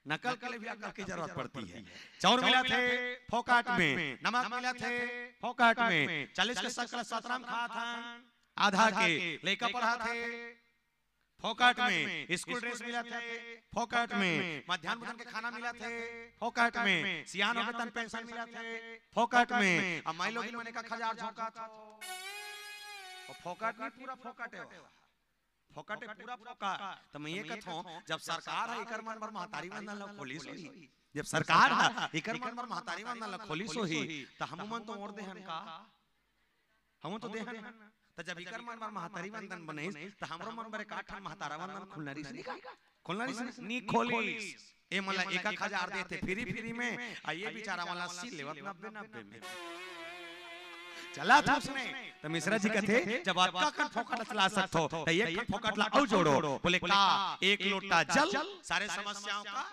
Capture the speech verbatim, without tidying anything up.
नकल के लिए भी अकल की जरूरत पड़ती है। चाउर मिलथे फोकट में, नमक मिलथे फोकट में, चालीस के सकल सतरम खात हन, आधा के लइका पढ़ाथे फोकट में, स्कूल ड्रेस मिलथे फोकट में, मध्यान्ह भोजन के खाना मिलथे फोकट में, सियान होगे तन पेंशन मिलथे फोकट में, अब माई लोग मन एक एक हजार झोंकत हो। अउ फोकट नहीं, पूरा फोकट है वो। फोकट है, पूरा फोकट। त मैं ये कहत हूँ, जब सरकार ह एकर मन बर महतारी वंदन ला खोलिस होही, जब सरकार ह एकर मन बर महतारी वंदन ला खोलिस होही, त हमू मन तो ओढ़ देहन का? हमू तो देहन। त जब एकर मन बर महतारी वंदन बनिस, त हमरो मन बर एक आठ ठन महतारा वंदन खोलना रहिस नहीं का? खोलना रहिस नहीं? नहीं खोलिस। ए मन ला एक एक हजार देथे फ्री फ्री में, अउ ये बेचारा मन ला अस्सी लेवत नब्बे नब्बे में। चला था उसने। त मिश्रा जी कथे, जब अतका कन फोकट ला चला सकथो, त एक ठन फोकट ला अउ जोड़ो। बोले का? एक लोटा जल सारे समस्याओं का